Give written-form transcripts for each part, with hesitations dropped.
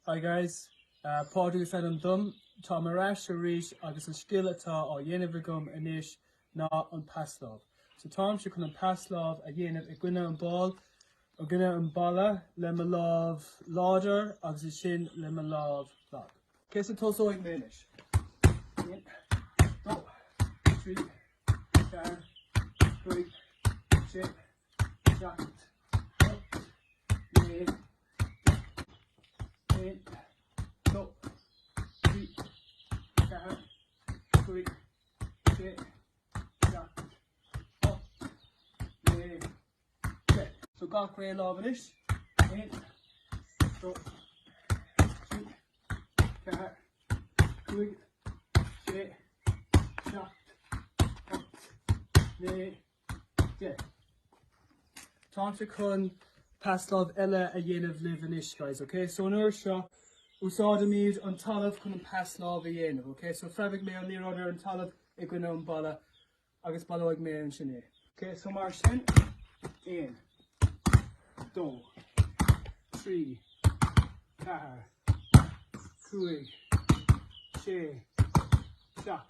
Hi guys, Pádraig is ainm dom. Táim ar ais arís agus an scil atá á dhéanamh agam anois ná an paslámh. So táimse chun an paslámh a dhéanamh i gcoinne an ball, i gcoinne an balla le mo lámh láidir agus ansin le mo lámh lag. Ok, so tosóidh mé anois. 1, 2, 3, 4, 5, 6, 7, 8, 9, 10. 1, 2, 3, 4, 5, 6, 7, 8, 9, 10. So gach re lámh anois. 1, 2, 3, 4, 5, 6, 7, 8, 9, 10. Táimse chun paslámh eile a dhéanamh libh anois guys, ok? So an uair seo, úsáidimid an talamh chun an paslámh a dhéanamh, ok? So preabfaidh mé an liathróid ar an talamh i gcoinne an balla agus baileoidh mé ansin é. Ok, so mar sin, 1, 2, 3, 4, 5, 6, 7,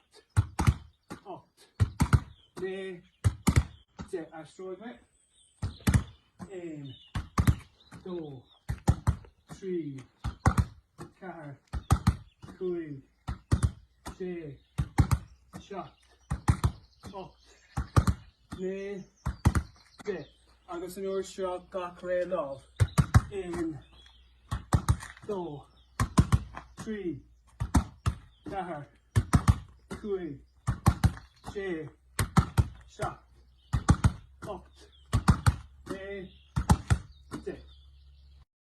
8, 9, 10. Aistreoidh mé. 1, 2, 3, 4, 5, 6, 7, 8, 9, 10. Agus an uair seo gach re lámh. 1, 2, 3, 4, 5, 6, 7, 8, 9, 10.